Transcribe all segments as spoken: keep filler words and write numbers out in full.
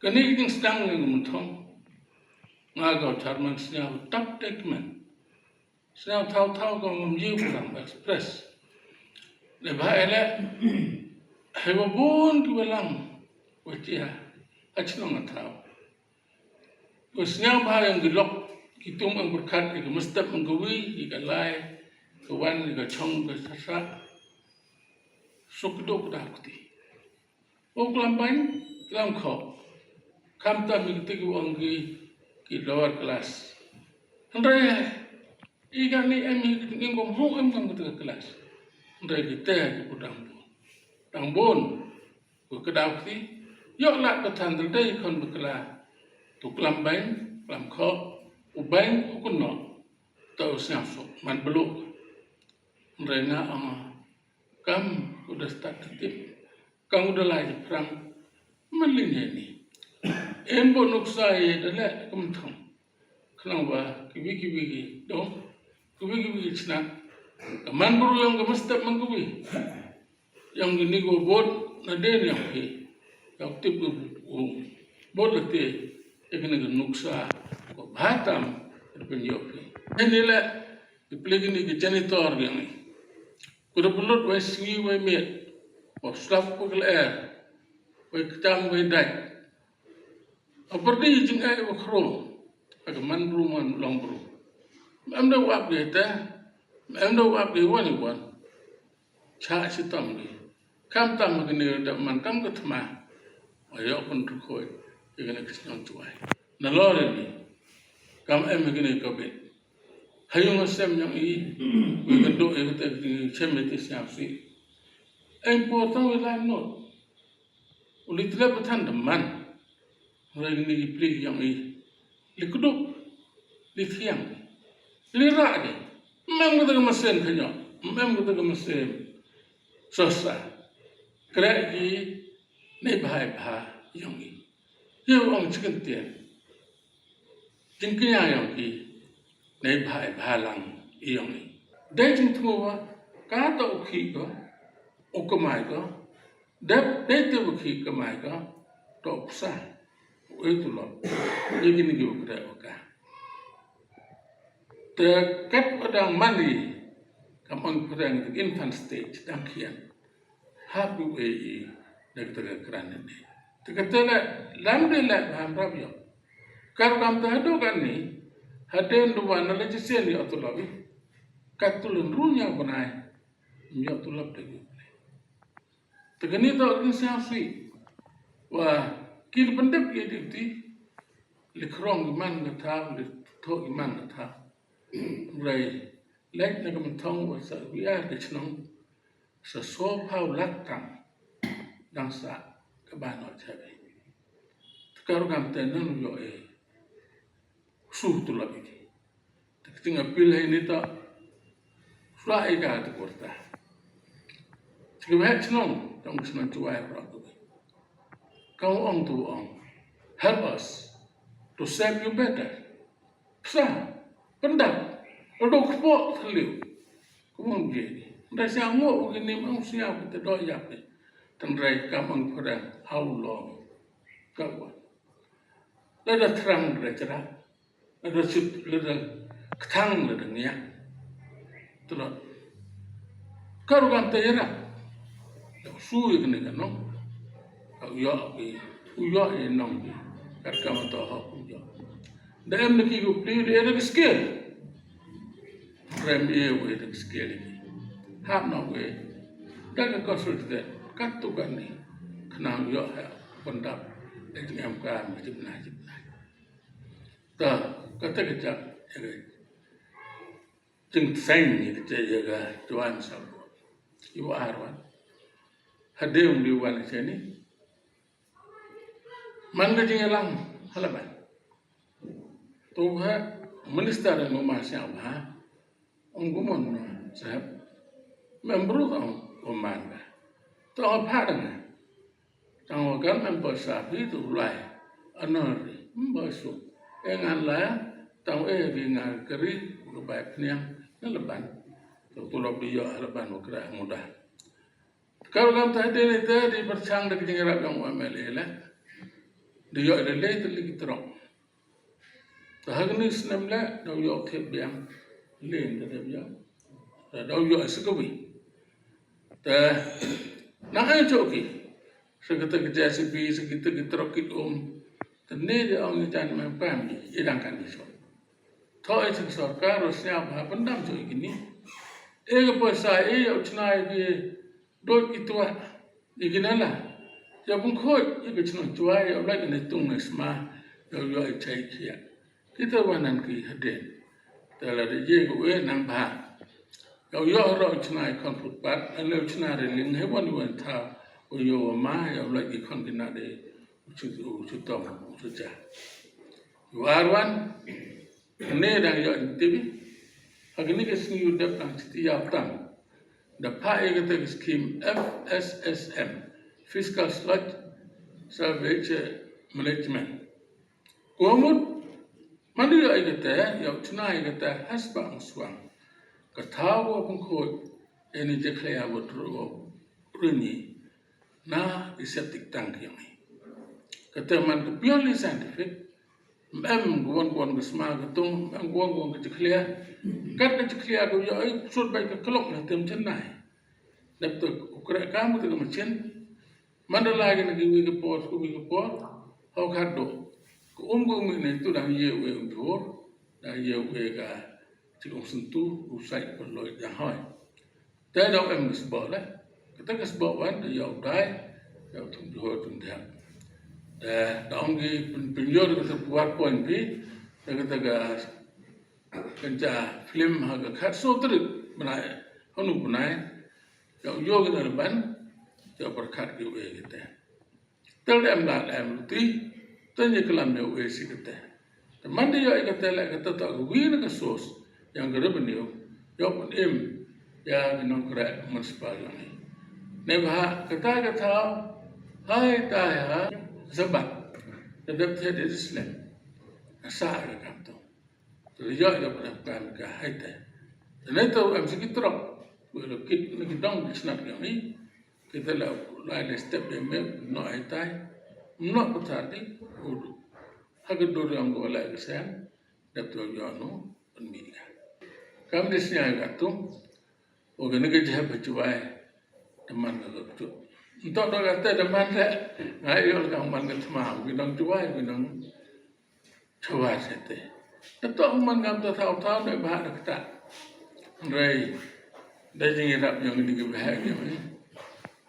Kane ka jingsdang ka mynthong. Nga ka chairman sniaw tap tekmen. Sniaw thaw thaw ka mam yu ka lam express. Le ba ele. Hai ba bun ki balang. Wajia. Achnong a thaw. Ko sniaw ba yang ki lok ki tum ang berkat ki mestep ang kawi ki kalai. Kawan ki kachong ki sasak. Suk dok dah kuti. O klam bain, klam kho. Kam tam i kiti ki ong ki, ki lower class. Hynrei i kani em i kiti ngim ko mruk em kam kiti ka class. Hynrei kiti ki pu dang bun. Dang bun. Ko kdaw kiti. Yok lak ka than dal dei kon bakla. Tu klam bain, klam kho. U bain u kunno. Tu sngap sok man beluk. Hynrei nga ong kam u da stad tip. Kam u da lai phrang. Malin ya ni. En bo nuksa ye da le kam thong. Khnang ba kiwi kiwi ki dong. Kiwi kiwi ki chna. Ka man bru yong ka mestep man kiwi. Yong ki ni ko bot na den yong ki. Yong tip ko bot la te. Ek ne ka nuksa ko bhatam. Pynyo ki. Ni le. Ki pli ki ni ki janitor yong ni. Ku da bulut wai sngi wai miet. Wa slap ku kle er. Wai ktam wai dai. Apar di jing ai wa khro. Aga man bru man long bru. Em da wap ge te. Em da wap ge wan wan. Cha si tam ge. Kam tam ge ni da man kam ge tma. Ayo pun tu khoi. Ge ne kisnong tuai. Na lor ni. Kam em ge ni ka bit. Hayung sem yang i, wi ka do ya kata ki sem ya ti siam si. Em por tang wi lai not. Uli tlep ba than da man. Rai ni ki pli yang i. Li kuduk. Li thiang. Li ra ki. Mem kata ka masen khanyo. Mem kata ka masen. Sosa. Kre ki. Nei bha bha yang i. Yow ong chicken tian. Jingkñia yong ki, nei bha bha lang yong i. Dei jingthmu wa, ka to u khi ko, u kamai ko, dep dei te u khi kamai ko, to u psa, u e tu lo, ye ki ni ki u kre u ka. Te kat u dang mani, kam ong pyrang the infant stage, dang khian. Hap u e i, dek te ka kran ni. Te ka te le, lam de le, ham rap yo. Kar kam te hadu kan ni, haden du wan na le jisen yo tu labi. Kat tu len ru nya bunai, yo tu lab de gu. Te ka ni to kin siang si. Wa, ki le pendep ye di ti, le krong ki man ka tha, le tho ki man ka tha. Rai, lek na ka man thong wa sa, wi ar ka chnong. Sa so phaw lak tang dang sa ka ba no chabe. Te ka ruh kam te nang yo e su tu la bi. Te ka ting appeal hai ni ta sura e ka te kurta. Te ka wek chnong tang chnong tu ai ro tu. Ka ong tu ong. Help us to serve you better. Psa, pyndap, ado kpo thliew. Kumon ge. Nda sia ngo u ge nim ang sia te do yap. Tendrai kam ang pyrang how long. Ka wa. Lada thrang dra chra. Lada sut lada kthang lada ngia. Tlo. Karu kan te yara. Su ye kene kano. Ka u yo ki. U yo ye nong ki. Kat kam to ho u yo. Da em ne ki ku pli de da skill. Rem e we da skill ki. Hap no we. Da ka ko su de. Kat tu kan ni. Khnang yo ha. Pyndap. Da jing em ka mi jip na jip na. Ta ka te ka jak. Jing seng ni ka te ya ka tuan sa. Iwa arwan. Hadem di wan seni. Man ka jingïalang ha Laban. Tu ha minister ngoma siang ha. Ong kumon sahab. Membru ka ong kumon ka. Tu ha pha dang. Tang wa kan member sa phi tu lai. Anor ri. Member su. E ngan la. Tang e bi ngan kari. Ka bai pniang. Na Laban. Tu tu lok di yo ha Laban wa kra mudah. Ka ruh kam ta dei ne te dei pyrchang da ka jingïarap jong u M L A le. da ïoh da leh tylli ki trok. Te ha kane ka snem leh da ïoh thied biang, leh da dep ïoh, da ïoh sa kawei. Te na ka ïoh ki sa kata ka J C B, sa kata ki trok ki um. Te ne da ong ïa jan ma pam i dang kan ïoh. Thoh ïa ka sorkar u sñiaw ba pyndam ïa kine. E ka pisa e ïa u chna ïa ki dot ki tuah ïa ki nala. Ïa pynkhuid ïa ka chnong Jowai, ïa u lait ïa ne tung ne sma, ïa u ïoh ïa chai khiah. Kita wan nan ki hadien. Te la da ye ka we nang bha. Ïa u ïoh ro u chna ïa khon footpath, ale u chna railing, he wan wan thaw, u ïoh wa ma, ïa u lait ïa khon ki na de, u chu, u chu tom, u chu ja. Ïa u ar wan, ne dang ïoh ïa tibi. Ha kane ka sngi u dep dang chiti ïa tam. Da phah ïa kata ka skim F S S M, Fiscal Sludge Salvage Management. Ko mut, man ïa ïa kata, ïa u chna ïa kata, hasba ang swang. Ka thaw wa pynkhuid, ïa ni jakhlia wa tru wa rini, na i septic tank ïa ngi. Kata man ka purely scientific, em kwon kwon ka sma ka tung, em kwon kwon ka jakhlia, kat ka jakhlia ka ïa ai, sut bai ka klok na tem chennai. Dep tu, u kreh kam ka machin, Mandalay ki na ki wi ki por, ki wi ki por. Hau khat do. Ko um ko um ne tu dang ye we um jor. Dang ye we ka chi um sentu, u sai ko loi dang hoi. Te dang em ki sbo le. Kata ki sbo wan, te yau dai, yau tung jor tung dang. Te dang ki pyn, pyn yor kata PowerPoint pi, te kata ka kynja film ha ka khat so trik, bnai, hanu bnai, yau yo ki na ban, yau berkat ki we kata. Tel dem da dem ruti, tanya kelam ïa u A C kata. Te man da ïa kata leh kata ta ka wi na ka source, ïa ka revenue, ïa pun im, ïa ka nongkreh municipal ïa ngi. Ne ba kata ka thaw, hai tai ha, sabat. Te dep te de slem. Sa ka kam tu. Te ïa ïa pun ka kam ka hai tai. Te ne tu em siki trok, wi lo kit ne ki dong ki snap ïa ngi. Kita la lai le step de me no ai tai. No putar di udu. Ha ka dur yang ko la ka sen. Dep tu yo no pun mi ka. Kam de snya ka tu. O ka ne ka jeh pa chuai. Teman ka tu. Ntok do ka te teman le. Ngai yo ka man ka tma. Wi nang chuai wi nang Chwa sete. Te to man ngam ta thaw thaw ne ba da kata. Rei. Da jing irap yang ni ke ba ke me.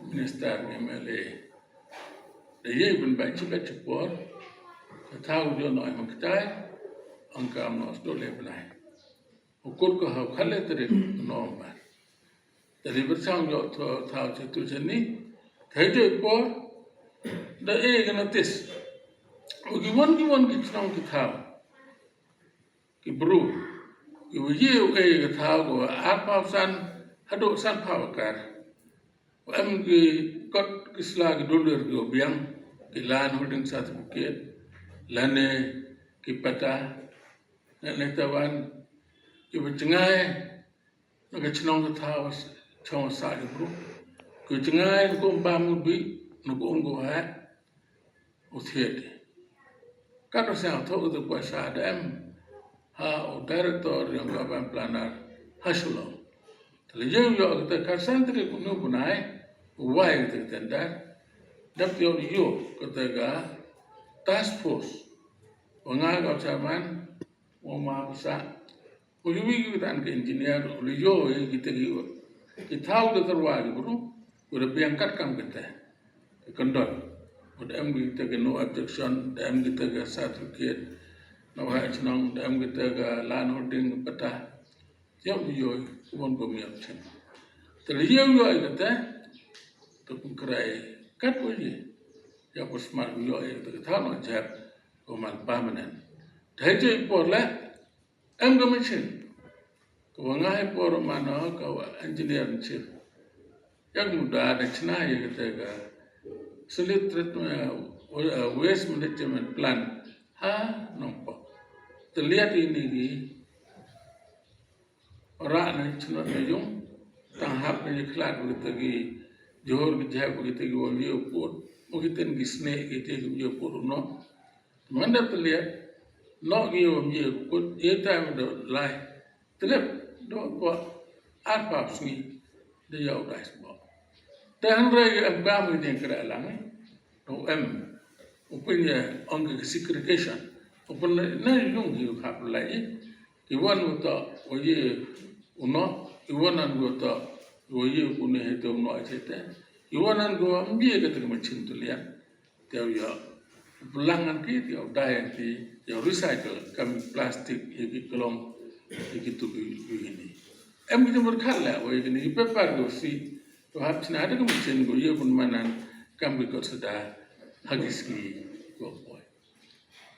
Minister ke me le. Da ye ben ba chi ba chi por. Ka thaw jo no ai ma ktai. Ang kam no sto le benai. U kut ko ha khale teri no ba. Teri bersang jo tho thaw che tu che ni. Thai jo i por. Da e ka notice. U ki wan ki wan ki chnong ki thaw. Ki bru. Ki u ye u e ka thaw ko ar phaw san. Hadu san phaw kar. Em ki kot ki sla ki dulwir ki u biang, ki land holding certificate, lane ki pata, lane tawan, ki ba jngai, na ka chnong ka thaw, chong sa ki bru. Ki jngai, na ku um bam u bi, na ku um ku ha, u thied. Kat u siang thok u tu poi sa da em. Ha u director jong ka urban planner ha Shillong. Te le jeng yo kata ka sentri ku nu bunai. U wai kata ka tender. Dap yo yo kata ka task force. Wa nga ka chairman. Wa ma ku sa. U yu wi ki tan ka engineer, u le yo, eh, kita ki, ki thaw da tarwa ki bru, u da biang kat kam kita. Ka kondon. U da em kita ki no objection, da em kita ka certificate, na wa chnong, da em kita ka land holding ka pata. Yow u yo, u won ko mi objection. Te le yo yo kita, te pun krai, kat u ye. Ya ko smart u yo, eh, te ka thaw no jep, ko man permanent. Te je por le, Em ka machine. Ka wa nga hai por mano ka wa engineer in chief. Yang muda da chna ya kata ka solid treatment, uh, waste management plant. Ha, nongpo. Te liat ini ki. Ora na chna na yung. Tang hap na khlad kita ki. Johor ki jahap kita ki wa liu put. Mo kita ki snake kita ki liu put no. Manda te liat, noh ngi wa mye kut, ye tai ma da lai. Te lep, da wa kwa, ar pap sngi, da yaw dai sbo. Te hynrei em kam ngi ding kra lang, eh. Da em, u pyn ya ong ki segregation. U pyn na yung hi u hap lai, eh. Ki wan u to, u ye, u no, ki wan an u to, u ye, u ne he te u no, et cetera. Ki wan an u, am ye ka te ka machin tu lian. Te u ya, u plang an ki, te u dai an ki, te u recycle, kam plastic, ye ki klong, ye ki tu ki, ki ni. Em ki jumur khat la, u ye ki ni, ki paper ko si, u hap chna te ka machin ko, ye pun manan, kam ki kot sada, hagis ki, ko boy.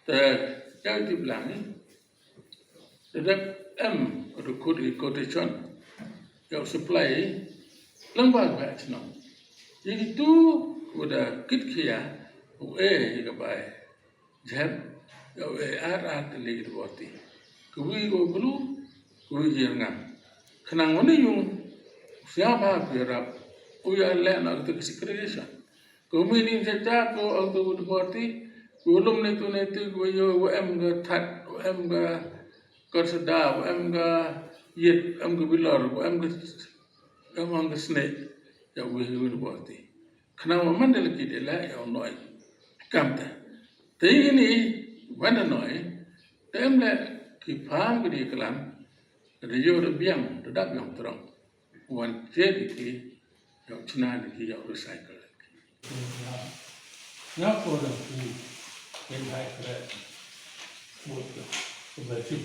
Te, ya ki plang ni, Te dep em, u da kut ki quotation, ya u supply, lang ba ba chnong. Ye ki tu, u da kit khia, u e, ye ka bai. Jem, ya u e ar ar te le ki boti. Ku wi ku blu, ku wi jir ngam. Khnang wan yung, sia ba ku rap, u ya le na u te segregation. Ko mini cha cha ko au to boti, ko lum ne tu ne tu ko yo, ko em ga that, ko em ga kar sada, ko em ga yet, ko em ga bilor, ko em ga, ko em ga sne, ya wi wi boti. Khnang wa man de laki de la ya noi. Kam ta. Te ini wan noi. Te em le ki pam ki di klam. Te yo de biang, te dap biang terang. Wan che di ki, ya chna di ki, ya recycle. Nga ko da ku, ken hai kre, mut ko ba chu.